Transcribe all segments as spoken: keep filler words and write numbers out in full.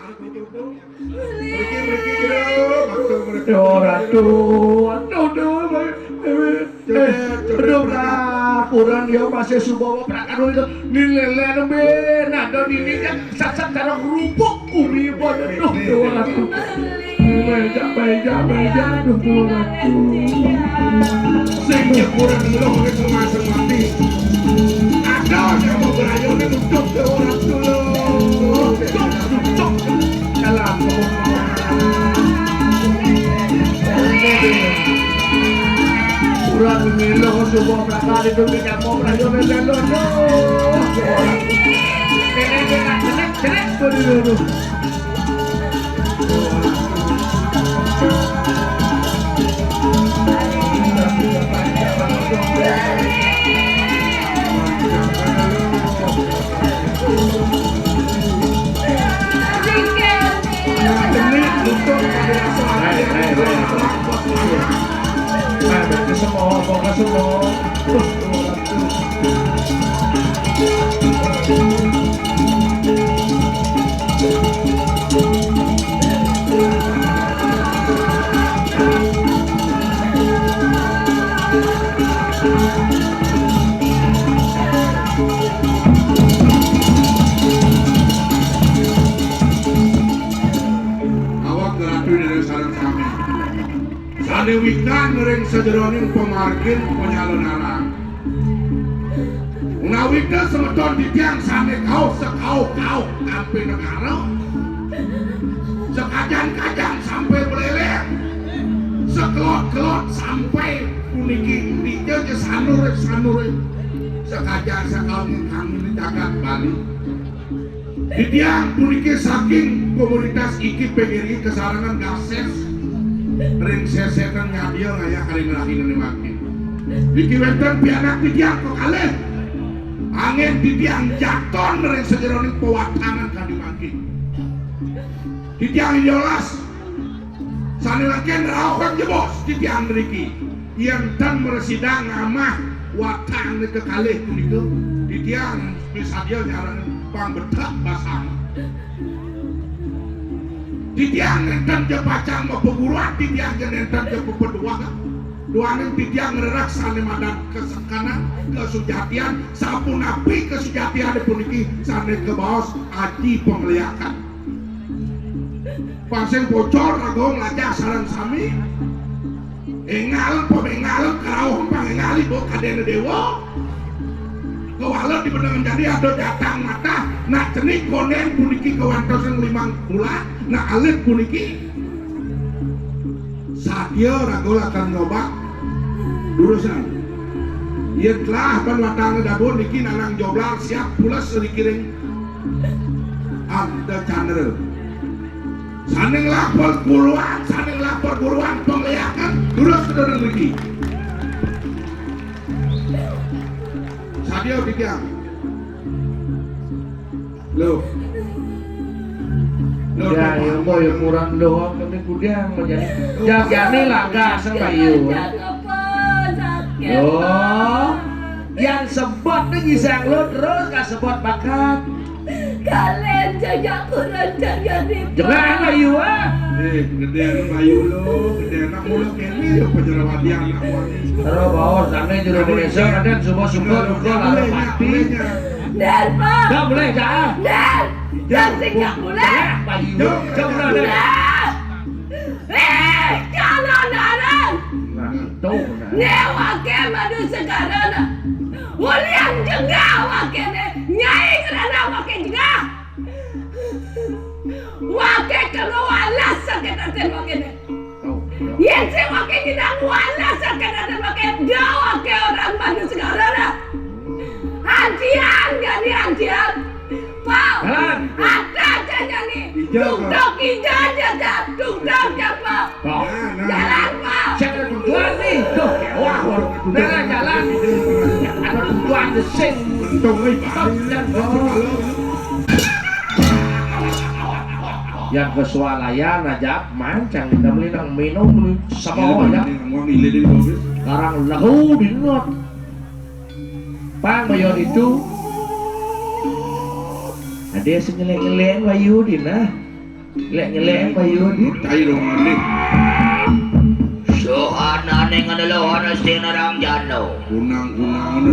Mriki, mriki, jero, waktu mriki. Ya, ratu. Aduh, aduh, aduh, eh, eh, aduh, Prabu, yo masih subawa prakara itu. Ni lélé nembe, nado dini kan sasat cara kerupuk kumi, aduh, aduh, ratu. Meja, meja, meja, aduh, aduh, ratu. Sing nyepura dulu, pakai semasa mati. Ada yang mau berayu, ini nutup ke orang dulu. Nutup, nutup. Jalan. Kurang milo, semua berangkat itu di kampung, rayu, lelo, no. Ini, ini, ini, ini, ini, ini, ini. Awak Ratu Ida sareng sami. Sané wikan ring sajeroning pamargin panyalonaran. Unawita semeton titiang sané kauh sekauh-kauh ampi negara, sekajan-kajan sampai beleleng, sekelot-kelot sampai puniki, dija ja sanure-sanure, sekajan sekauh ingkang di jagat Bali. Titiang puniki saking komunitas iki pengirgi kasarengan gases ring sesetan nyadia ngayah ring rahinané mangkin. Niki wénten pianak titiang kekalih. Angin titiang jaton ring sajeroning pawatangan kadi mangkin. Titiang yolas sané mangkin rauh jebos titiang mriki. Yén tan mrasidang ngamah watang kekalih punika, titiang misadia nyarengin pang bedak basang. Titiang nénten ja pacang mapaguruan, titiang ja nénten ja papaduahan. Duaning titiang ngrereh sané madan kasekanan, kasujatian, sapunapi kasujatiané puniki sané kabaos aji pameliakan. Pang sing pocol raga nglajah sareng sami. Énggal paménggal karauh pang énggal iba kadéna déwa. Kawala di beneng jani ada jatang matah, nak cenik kondén puniki kawantosan limang bulan, nak alit puniki. Sadia raga lakar nyobak. Durusang. Yén telah pan watangé dabun niki nanang joblar siap pules rikiring Arda Candra. Sané ngelah perguruan, sané ngelah perguruan pangléakan, durus sedurus mriki. Sadia titiang. Loh. Loh, ya, ya, ya, ya, kurang doang, tapi kudiang menjadi. Jagane langkah sang bayu. Loh, yang sebab nih ngisang lo terus kasebut bakat. Kalen jajak kurang jagane. Jangan bayu ah. Eh, gedé lu bayu lu, gedé anak mulu kene ya penyerawati anak mulu. Terus bawa sana jero Indonesia kadang suka-suka luka lalu mati. Der, Pak. Enggak boleh, jangan. Der, jangan sing nggak boleh. Bayu, jangan ada. Der. Eh, kalau naran. Nah, tuh. Nah. Newake madu sekarana. Ulian jegah wakene. Nyai ngerana wake jegah. Wake kena walas sakit atin wakene. Yén sing wake nyidang walas sakit atin wake da wake orang madu sekarana. Antian, jadi antian. Pau. Jalan. Ada aja nih. Ijal, Pak. Tuktok ijal aja, tuktok siapa? Pak. Nah, nah. Jalan, Pak. Siapa tujuan nih? Tuh, wah, baru tujuan. Nah, jalan. Ada tujuan di sing. Untung, wih, Pak. Stop, dan oh. Yang kesualayan aja mancang kita beli nang minum beli sama ya. Sekarang lahu dingot. Pang mayon itu ada sing ngeleng-ngeleng wayu dina. Lek nyelek payu dit. Cai dong ngalih. Sohanane ngenelohana sing narang jano. Kunang-kunang.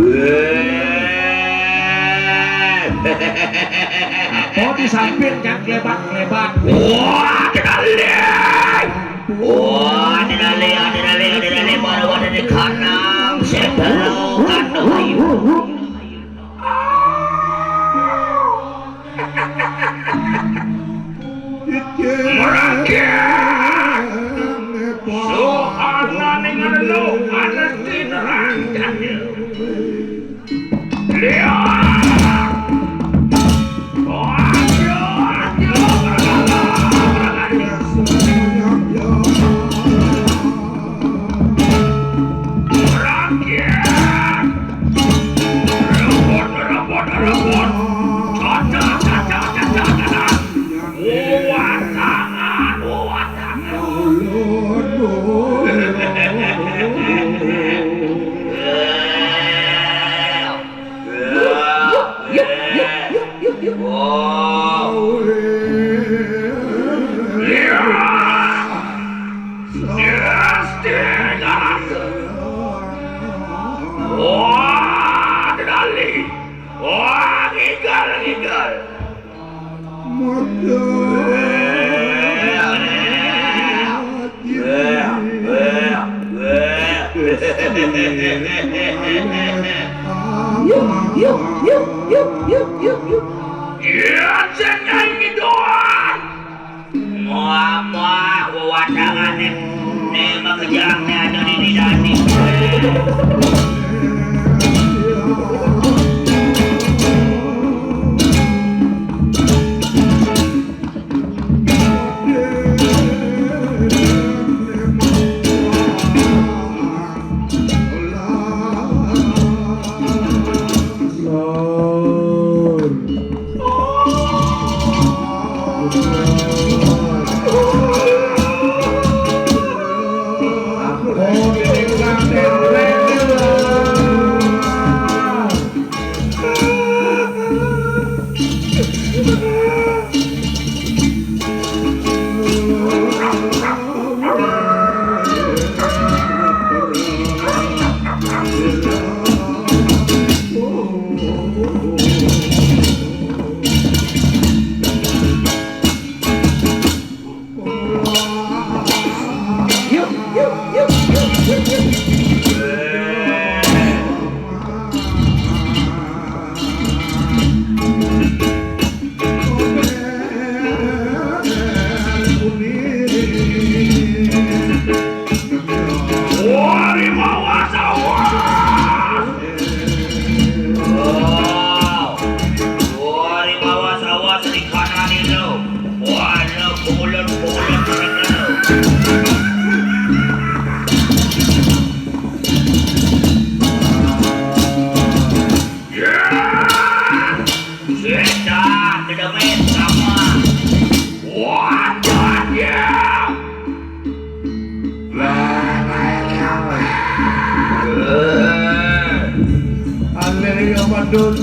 Apa disamping kan klebat-klebat. Wah, kenalin. Wah, ada dale, ada dale, ada dale, baru ada di kanang. Saya belum kan ayu. Merangkak. Sohanane ngenelohana sing narang jano. Wah, ada dale. Wah, ngigal, ngigal. Yuk, yuk, yuk, yuk, yuk, yuk, yuk, yuk. Iya, sing nyanyi doang. Muah, muah, wewadangane. Ne makejang ne ada di dadi. Wah, di bawah sawah. Wow. Wah, di bawah sawah, di kanan itu. Wah, ada bulan-bulan mereka. Ya. Setan, tidak main sama. Wadah, ya. Ale ya madun.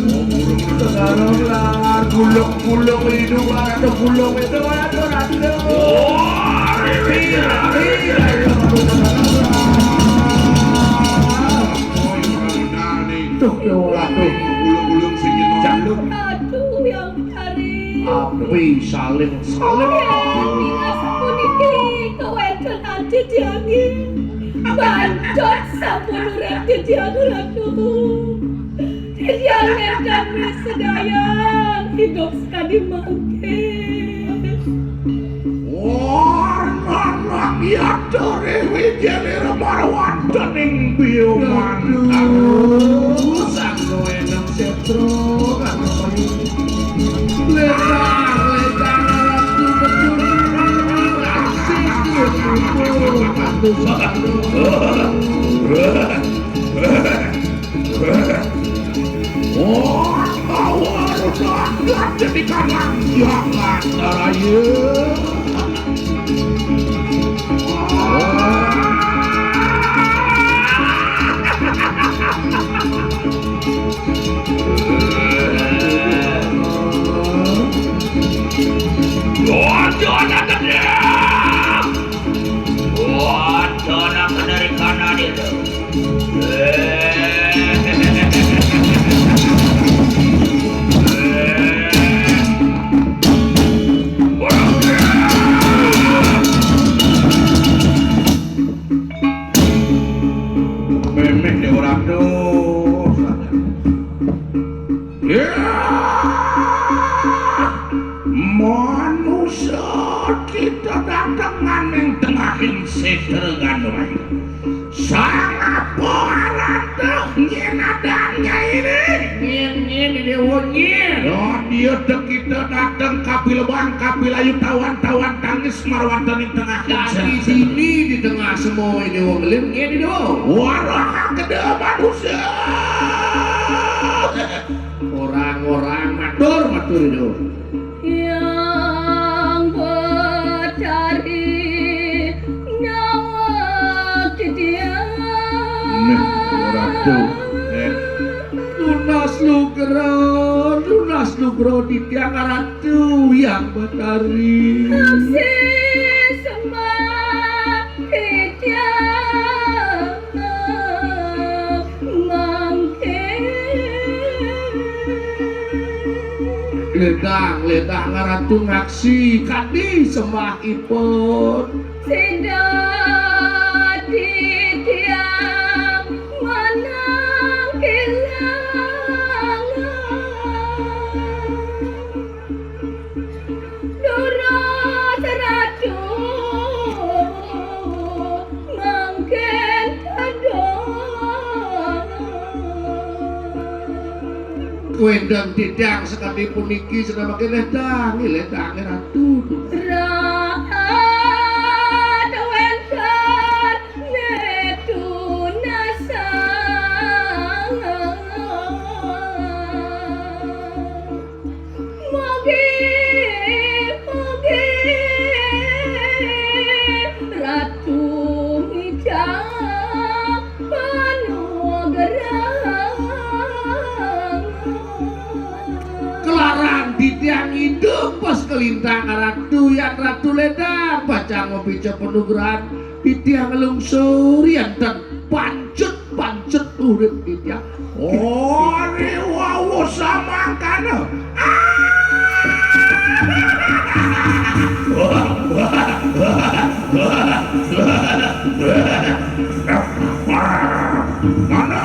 Sekarang lah gulung-gulung hidup ada gulung itu ada ada. Tuh, ya Allah, tuh. Gulung-gulung sing jaluk. Aduh, yang Api saling saling. Minasmu niki kawéntenan titiangé. Banjur sampun urip titiang Ratu. Titiang nénten sedayang hidup sakadi mangké. Wah, nang yatra Déwi Jélira marwantening bioman. Aduh, sang Sétra kang payu. Lecah, lecah, ratu kecil. Asik, asik. Oh, awal udah jadi karang jangan raya. Manusa kita dateng ning tengahing sedra Gandamayu. Sangapa aranteh nyén adan nyainé? Nyén, nyén, Déwa, nyén. Dia teh kita dateng kapilebang, kapilayu, tawan-tawan tangis marwanten ing tengahing sedra. Dadi dini di tengah semua ini wong lim, nyén, Déwa. Wara gedé manusa. Orang-orang matur, matur, Déwa. Hyang Betari nyawak titiang. Nah, Ratu, eh. Tunas nugra, tunas nugra titiang Ratu Hyang Betari. Taksih sembah titiang mangkin. Ledang, ledang Ratu ngaksi kadi sembahipun. Sida titiang manang kelangan. Durus Ratu mangkin tedun. Wénten titiang sakadi puniki, sedaya mangkin ledang, ledang Ratu. Raat wénten netunasang. Mugi, mugi Ratu ngidang panugrahan. Kelaran titiang idup pas kalintang Ratu, yan Ratu ledang pacang mapica panugrahan titiang lungsur yan ten pancut pancut urip titiang. Oh, riwawu samangkana. Mana?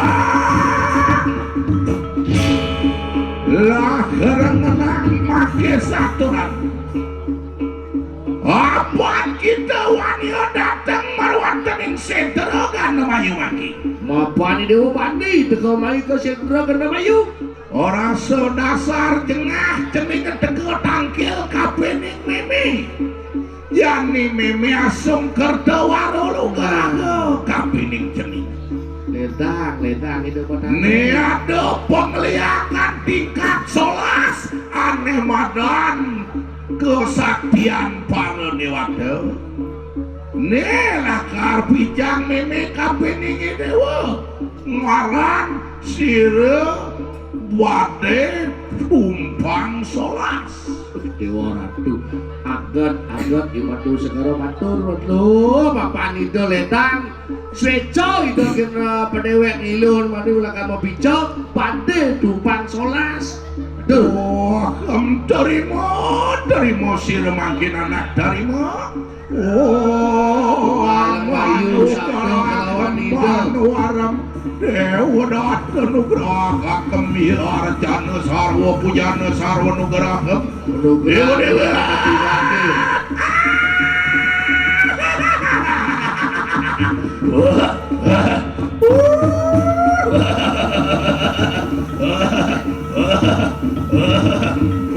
Lah rengenang maké saturan. Apan kita wani dateng marwanten ing Sétra Gandamayu mangki. Mapan Déwa Pandi teka mai ka Sétra Gandamayu. Ora sadasar jengah cening teka tangkil kapining mémé. Jani mémé asung kerta wara lugraha kapining cening. Ledang, ledang, Ida Batara. Né ada pangliakan tingkat solas ané madan kesaktian para déwata. Né lakar pijang mémé kapining déwa. Ngaran sira badé tumpang solas. Déwa Ratu, aget, aget, Ida Batu Segara matur, lho, mapan Ida ledang. Sweca Ida kena padéwék ngilun mani lakar mapica, badé tumpang solas. Aduh. Oh, em, terima, terima sira mangkin anak, terima. Oh, Alam Ayu, Sabda kalawan Ida. Anuaram, Déwa Data nugrahakem, ya Arjana sarwa pujana sarwa nugrahakem. Déwa, Déwa.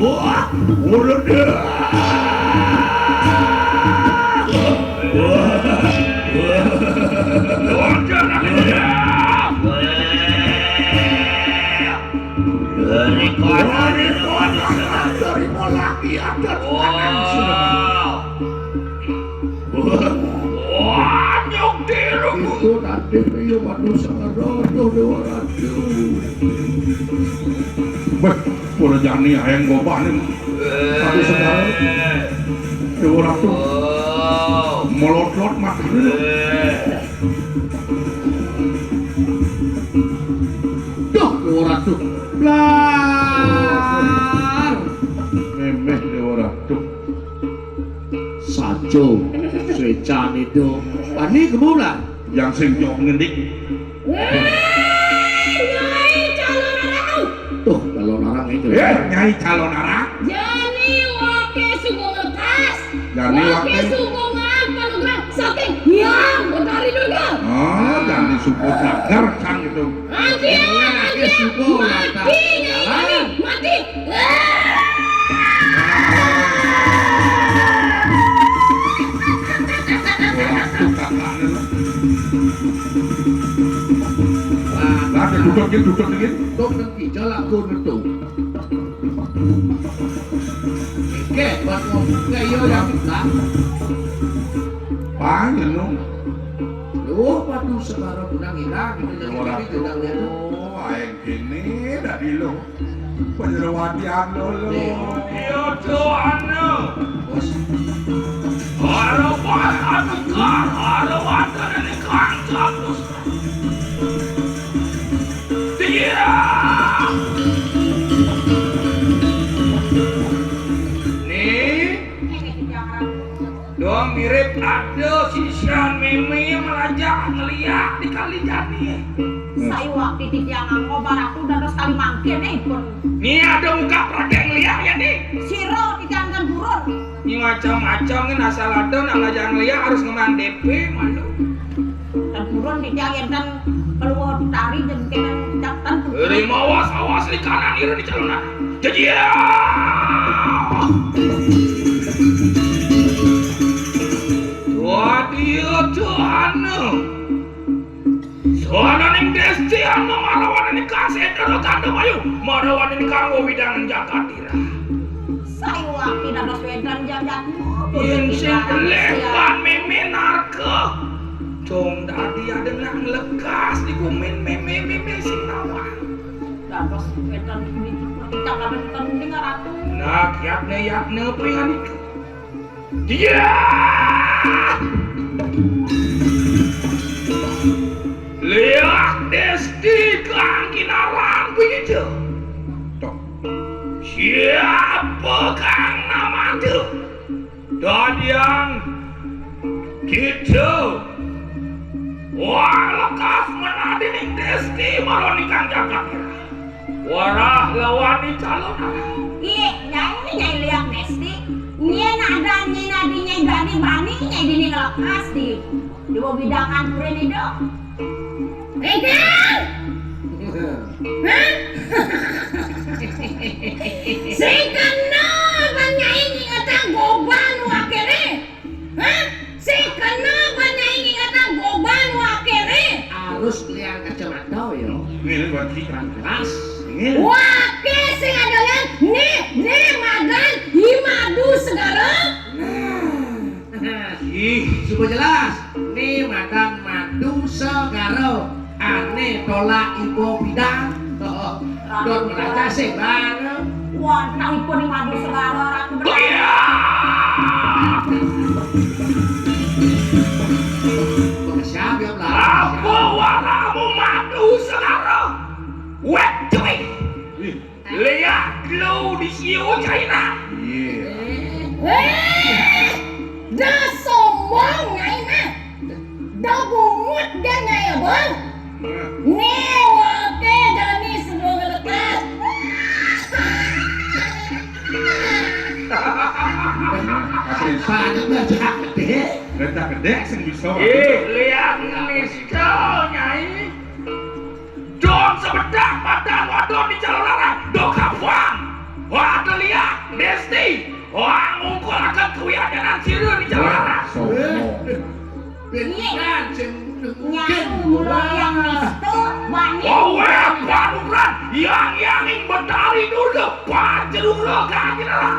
Wah, udah deh. Dari kota, dari kota lagi ada. Wah. Wah, nyok tiru. Itu nanti Rio Madu Sangarodo Déwa Ratu. Beh, pura jani aeng gobaning. Aduh, sedar. Déwa Ratu. Oh. Melotlot mati. Eh. Duh, Déwa Ratu. Blar. Méméh Déwa Ratu. Saja swécané do. Wani kemu lah. Yang sing jok ngendik. Wéh, Nyai Calonarang. Tuh, Calonarang itu. Eh, Nyai Calonarang. Jani waké sungguh Lekas. Jani waké suba maang panugrahan saking Hyang Betari Durga. Oh, jani suba jager sang gitu. Aji, aji, mati, mati. Lah, duduk iki, duduk iki. Tok nang kija lagu netu. Oke, buat ngomong. Enggak, iya, ya, kita. Panjang, no. Loh, waduh, segara benang hilang, gitu, jadi ora gini, tidak lihat, no. Oh, aing kene dadi lo. Panjero wadian lo, lo. Iya, tuh, anu. Bos. Harapan anu kar, harapan dari kang, kabus. Iya. Nih. Dong mirip ada sisian mémé melajah ngeliat di kali jani. Saiwak titik yang angko baratu dados kali mangkin, eh, pun. Nih ada muka praktek ngeliat ya nih. Siro titik angkan burun. Ini macam-macam kan asal ada nak melajah ngeliat harus ngemang D P malu. Tan purun di tiang enten keluar tari jengkenan jatan. Ri mawas awas di kanan ira di calonan. Jadi ya. Wadia Tuhan. Soananing Desti anu marawaning kasih terus kandung ayu marawaning kanggo widangan jagat ira. Sayuwakti dados wedan jajatmu. Yén sing leban mémé narka. Dong dadi ada nak nglekas di kumin mémé-mémé sing nawang. Dados wedan kuning putih cakapan kuning ratu. Nah, yatna-yatna priyanika. Dia! Liak Desti kang kinaran kuwi. Tok. Siapa kang namanya? Dadiang kita. Wah, lekas menadi ning Desti maroni kang jagat. Warah lawan di calon. Iya, nyai, nyai liak Desti. Nyai nadan, nyai nadi, nyai dadi bani, nyai dini ngelekas di. Di bawah bidangan pura nih, Dok. Pegang! Hah? Sing kena ban nyai ngingetang goban wakene. Hah? Sing kena ban nyai ngingetang goban wakene. Harus liang kacamata ya. Ngene buat kita. Keras. Ngene. Wake sing adolan nih, nih madan, hi madu segara. Nah. Ih, coba jelas. Nih madan madu segara. Ane tolak ibu bidang. Don belajar sih bang. Wah, nah ibu nih madu segara ratu. Iya. Siap ya, Bang. Apa waramu madu segara? Wet cuy. Ih. Lihat lu di siu China. Iya. Wéh, dah sombong nyai nah. Dah bungut dah nyai abang. Nih, wake jani sebelum ngelepas. Apa yang panik lah, Cak? Gede. Gede, gede, sing bisa. Ih, lihat nih, nyai. Don sebedak padang wadon di Calonarang, do kapan? Wah, lihat, Desti. Wah, ngungkulaken kewiadanan sira di Calonarang. Sombong. Iya. Nyai mula yang restu, wani. Wah, weh, panuran, yang, yang ing Betari Durga, pajerura kakineran.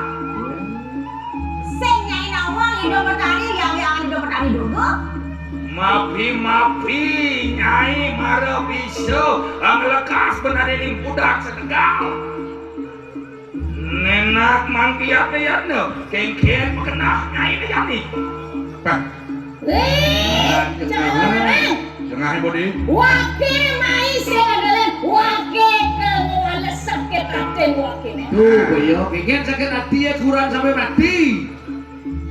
Sing nyai nawang Ida Betari, yang, yang Ida Betari Durga. Mapi-mapi, Nyai mara bisa nglekas benane ning budak setegal. Nenak mangkiat-kiatne, kengken pekenah Nyai ne jani. Pak. Wih, jangan. Jengah, Bodi. Wake mai sing adolan, wake ke ngwales sakit aten wakene. Tuh, iya, kengken sakit ati ya kurang sampai mati.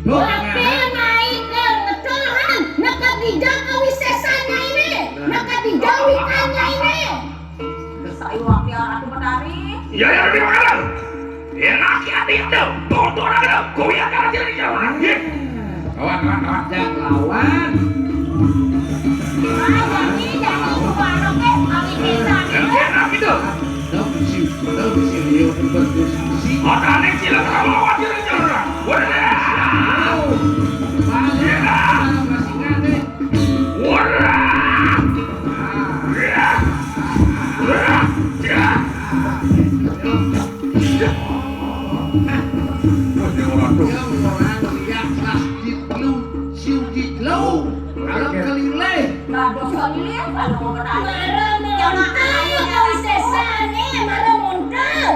Wake mai kang ngecohan, neked dija kawisesan nyaine, neked dija wikan nyaine. Sayuwakti Ratu Betari. Iya, iya, lebih makan. Enak ya, Ayo, tonton aja, kuwi akan jadi orang. Kawan, kawan, kawan. Jangan lawan. Jangan gitu. Tahu bisi, tahu bisi dia berdiskusi. Ada nih, sila sama wakil orang. Waduh. Balik, masih ngadep. Ora! Wis ora tuh. Yang orang lihat plastik lu, siu di lu. Kalau kelilih. Dados kelilih kalau mau bertanya. Marang montok, sesane marang montok.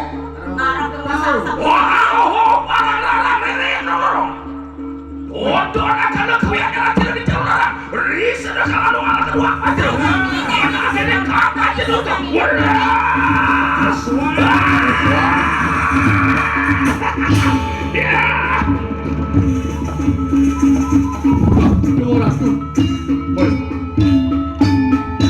Marang ke pasar. Wah, oh, para lara ini, no. Untuk anak-anak kuwi yang tidak diceluran. Risa dah kalau anak kedua aja. Anak ini kata aja tuh. Welas. Ya. Dua ratus. Woi.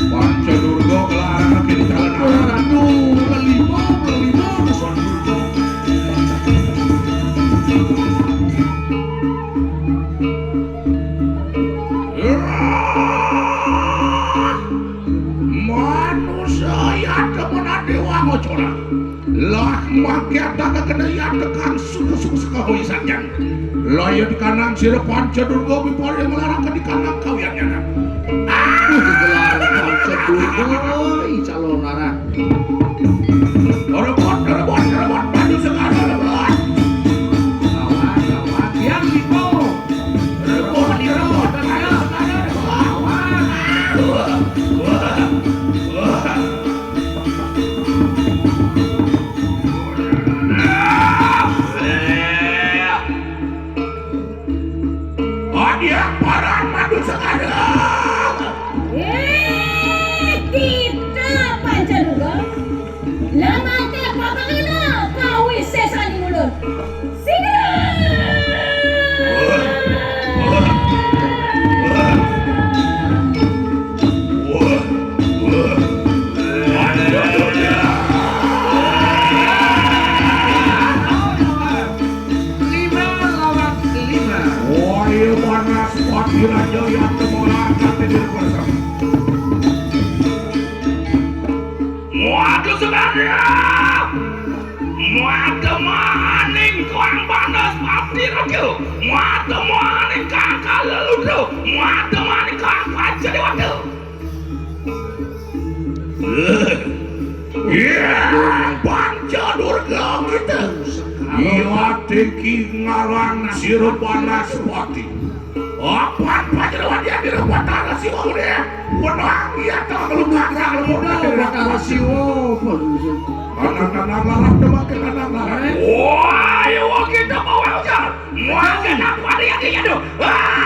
Panca Durga kelarang lagi di jalan. Dua ratus. Lelima, lelima, Tuan Durga. Manusa ya demenan dewa ngocora. Lah mangke ataka kena ya tekan suku-suku sekahoy sanjang. Lah ya dikanang sira Panca Durga bipol yang melarang ke dikanang kawiannya. Gelar Panca Durga, calon arah. Rebut, rebut, rebut, maju sekarang rebut. Lawan, lawan, biar Biko. Rebut, rebut, maju sekarang rebut. Lawan. Adia paran madu sekarang. Eh, kita Panca Durga. Lamang ke papangana kawisesan ulun. Sira! Lima lawan lima. Wahyu panas, pati raja yang temolar kate diri bersama. Waduh, sebenarnya. Muatemaning kang panas pati raja. Muatemaning kang kaleludra. Muatemaning kang panca dewata. Iya, Panca Durga kita. Iya, tinggi ngaran sira panas pati. Apan panjenengan yang di rumah tanah si mau deh. Menang, iya, tak belum ngarang, belum ngarang. Batara Siwa, Pak Yusuf. Tanah-tanah larat, demak ke tanah larat. Wah, iya, wah, kita mau ujar. Wah, kenapa dia, dia, aduh. Ah!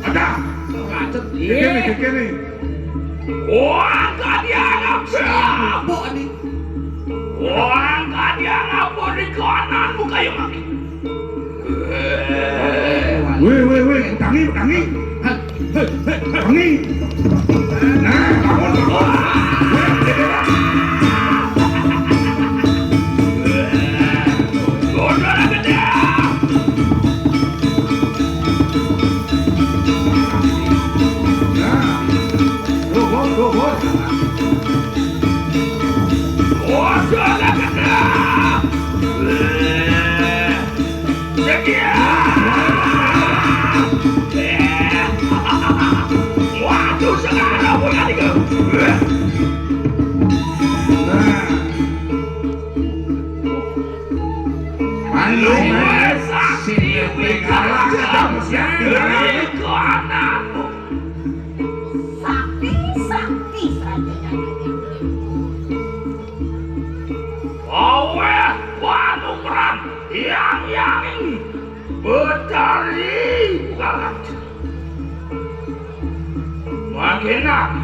Ada. Macet. Kene, kene. Wah, kadiang apa? Siapa nih? Wah, kadiang apa di kananmu kayu maki? Weh, weh, weh, tangi, tangi. Tangi. Nah, kamu. Nah. Go, go, go, go. Waduh, sekarang mulai. Nah. Ayo, sakti wikarana. Sakti, sakti saja. Aweh, panumeran, yang, yang, Betari Bukalan. Wah, kénak.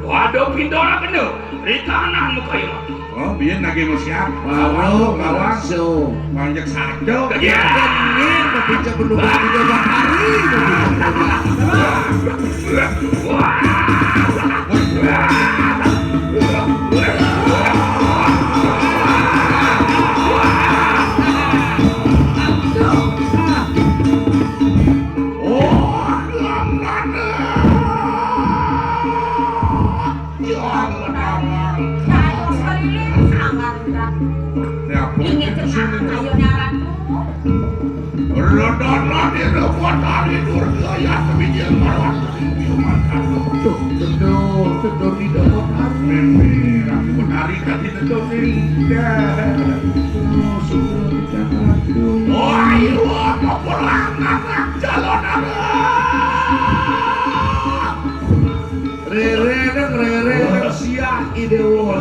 Waduh, pindola kena. Ritanan muka ieu mah. Oh, bieu nagih mah siap. Bawang, bawang. So. Panjak saco. Iya. Ini tapi cak penuh bagi dua hari. Wah. Oh, Saya sekeliling sangat. Ya, ampun, ingin itu kenal, ayo, Ratu. Rodana di robot hari durga ya, kebijil marwah. Tuh, betul, betul, di robot hari. Mimpi, Ratu Betari tadi betul, nih. Ya. Tuh, sudah kita, Ratu. Oh, iya, apa pulang anak calon anak? Rere nang rere nang siah idewo.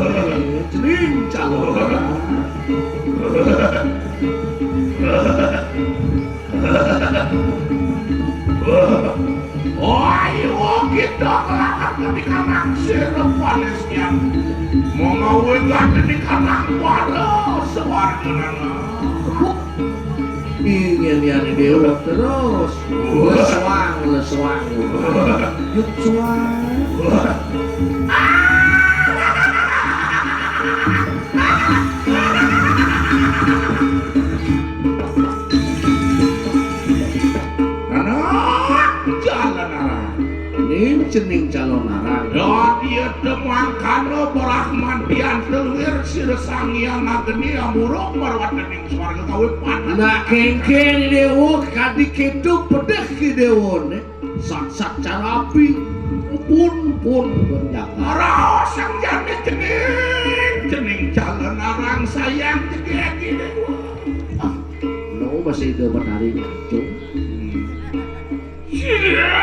Cening calon. Ayo kita kelakar di kanang sirep panesian. Mau ngawe gati di kanang para sewarga nana. Ingin yang dewa terus. Lesuang, lesuang. Yuk suang. Anak jalan arah. Ning cening calon arah. Dadi temangkana berahman pian teluir sira sang yang ngageni amuruk marwat dening swarga kawipaten. Nah, kengken dewa kadi ketu pedeh ki dewa ne. Saksat carapi, pun, pun, berjaga. Raos yang jane cening, cening calon arang sayang jegegi dewa. Ah, no masih ida matahari ngacung. Iya.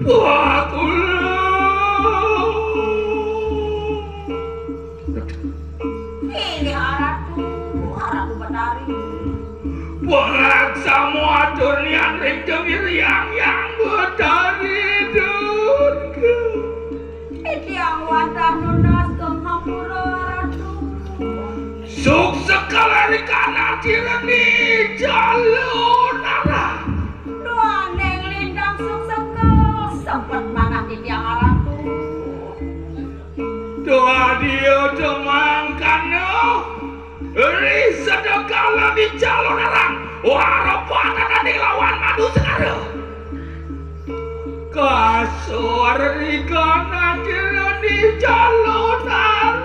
Wah, kula. Inggih Ratu, Ratu Betari. Pelaksamo atur nian ring Dewi Riang Yang Betari Durga. Titiang wantah nunas geng hampura, Ratu. Suksekala ri kanan cireni jalo nara. Duaning lintang suksekal sempet manah titiang, Ratu. Tuah dia temangkana ri sedekala di calon arang. Wara panananing lawan madu segara. Kasor ri kanan cireni calon arang.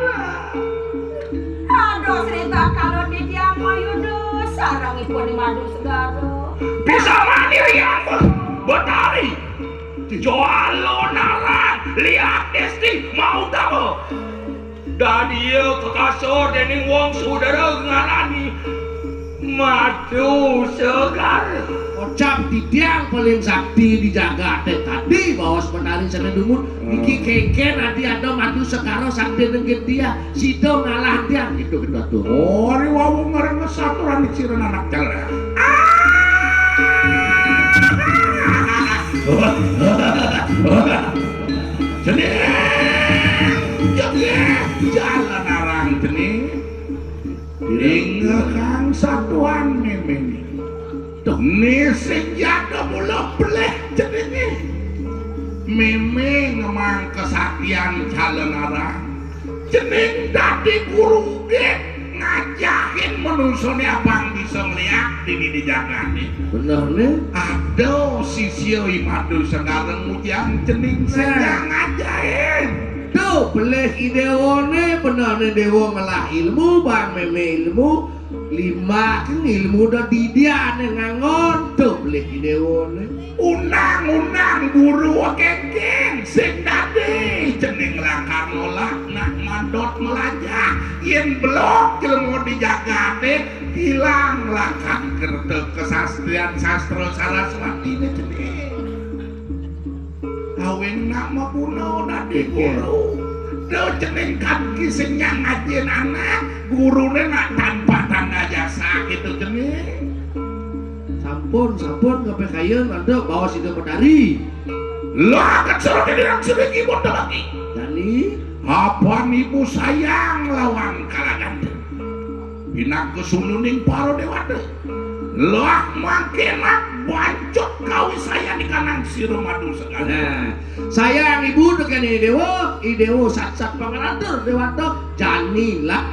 Aduh, cerita kalau di tiang mayuda sarang ipun di madu segara. Bisa mani riang betari. Calon arang lihat desti mau dama. Dadi iya kakasor dening wong saudara ngarani madu segar. Kocap titiang paling sakti di jagate tadi, baos Betari sane dumun. Hmm. Niki kengken adi ada madu segara sakti nenggit dia. Sida ngalah tiang. Itu, itu, itu. Oh, ri wau ngarana saturan ciren anak jalan. Cening, cening, jalan arang cening. Ingkang satuan memeng. Duh, ne sing jada mula pelih ceninge. Memeng ngemang kesaktian calon arang. Cening dadi guru ugit ngajahin manusane abang bisa ngliak dini di jagate. Bener ne? Ada sisya imadu sekarang mujang cening sing ngajahin. Tuh, pelih idewane bener ne dewa ngelah ilmu, bang meme ilmu, limbak ilmu da didiane ngangon. Tuh, pelih idewane. Undang-undang guru kengken sing dadi cening lakar nolak nak mandot melajah. Yen belok jelema di jagate ilang lakar kerta kesastrian sastra Saraswatine cening. Kawin nak maguna dadi guru. Do cening kan ki sing nyang ngajin anak, gurune nak tanpa tanda jasa gitu cening. Pun sampun ngepekayen antuk baos Ida Betari. Lah, kecil di dalam sedikit pun lagi. Jani. Apan ibu sayang lawan kalagan. Pinaka sununing para dewata. Lah mangke nak bancut kawisayan ikanang sira madu segala. Nah, sayang ibu tekeni dewa, i dewa satsat pangalatur dewata, jani lah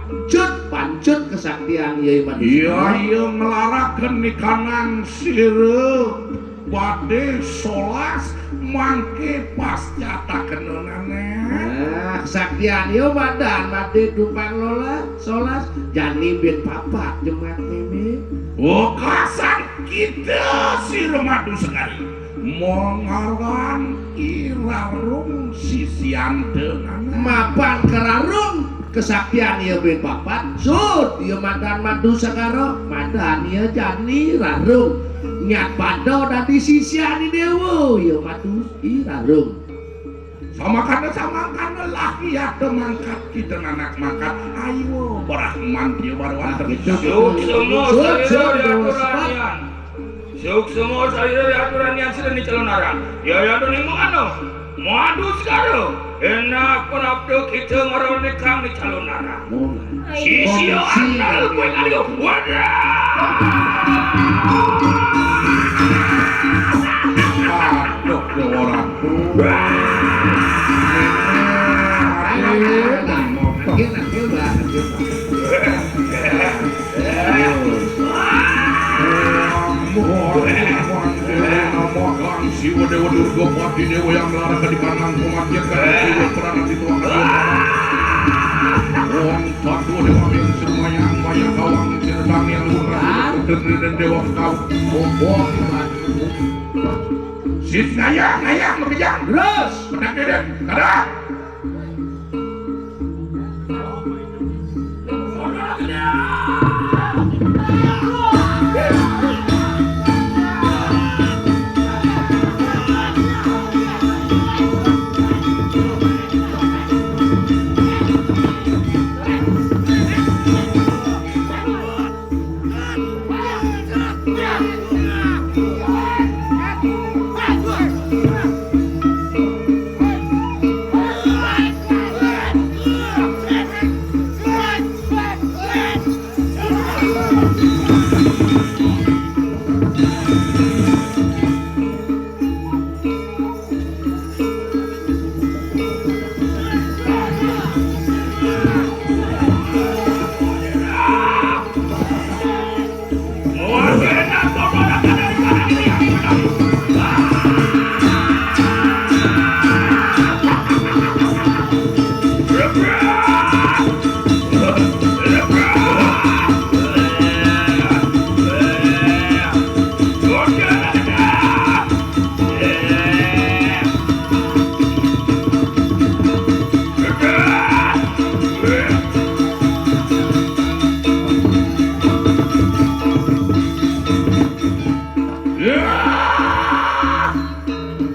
bancut, bancut kesaktian iya madu. Iya, iya melaraken ikanang sira. Badhe solas mangke pas jatah kenunane. Nah, kesaktian yo madan badhe dumpang lola solas, jani bin papat jemak meme. Wekasan kita sira madu sekali. Mongaran irarung sisian dengan mapan kerarung. Kesaktian iya bin papat, sud iya madan madu segara, madan iya jani rarung. Nyat pada dadi sisian i dewa, iya madu i rarung. Samakana, samakana lah iya te mangkat kita nanak mangkat. Ayo, Brahman dia baru antar. Gitu, gitu. Suksma sud, sud, sud, sud. Suksma sarira aturan yang sida ni calon arang. Ya, ya, tuning mengano. Madu segara. Enak pun abdo kita ngarone kang ni calon arang. Mulai. Sisi andal kue kali. Wadah. Aduh, ya orang tuh. Ayo, ayo, ayo, ayo, ayo, ayo, ayo. Siwa Dewa Durga Pati Dewa yang melarang kedikanang pematiakan Dewa Pranat itu akan Dewa Pranat. Om Tatu Dewa Yang Semayang Bayang Kawang Sirtang Yang Luhur Putri dan Dewa Kau. Om Om. Sis ngayah, ngayah, makejang. Terus. Pedang deden. Kada.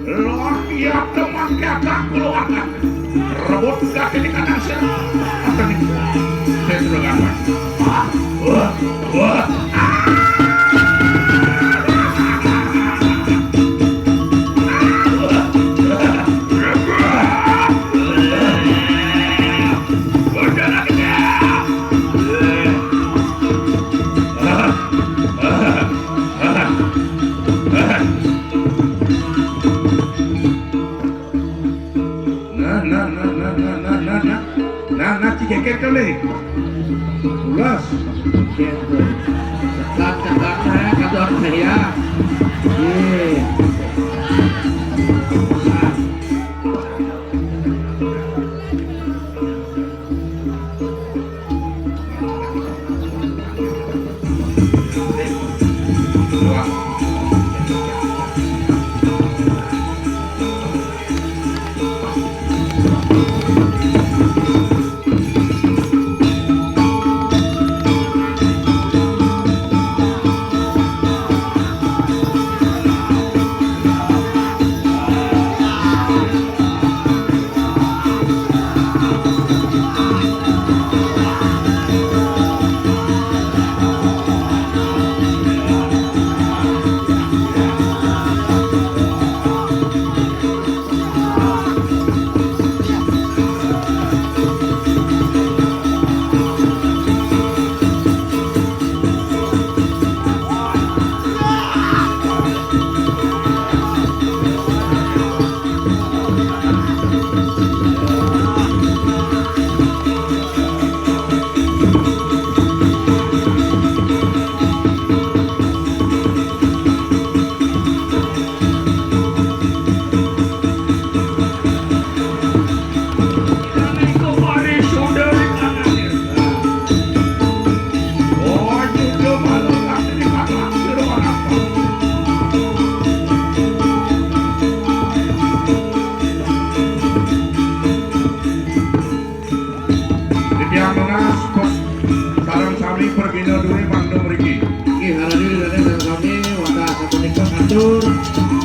Lah, iya teman kata keluarga. Rebut kaki di kanan sir. Apa nih? Saya sudah gampang. Ah, wah, wah. Nah, nah, nah, nah, nah, nah, nah, nah, nah, nah, cigeket kali. Ulas. Gitu. Sekat, sekat, eh, kadon, ya. Iya. Pina duwe mangda mriki. Nggih, harani ridane sami-sami wantah sapunika katur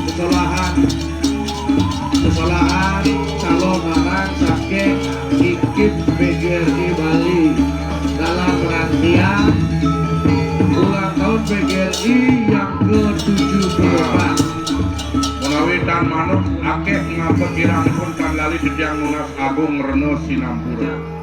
sesolahan, sesolahan calon lanang saking I K I P P G R I Bali dalam rangkaian ulang tahun P G R I yang ke tujuh puluh empat. Menawi tan manut akeh ngapa kiranipun tan lali titiang nunas agung rena sinampura.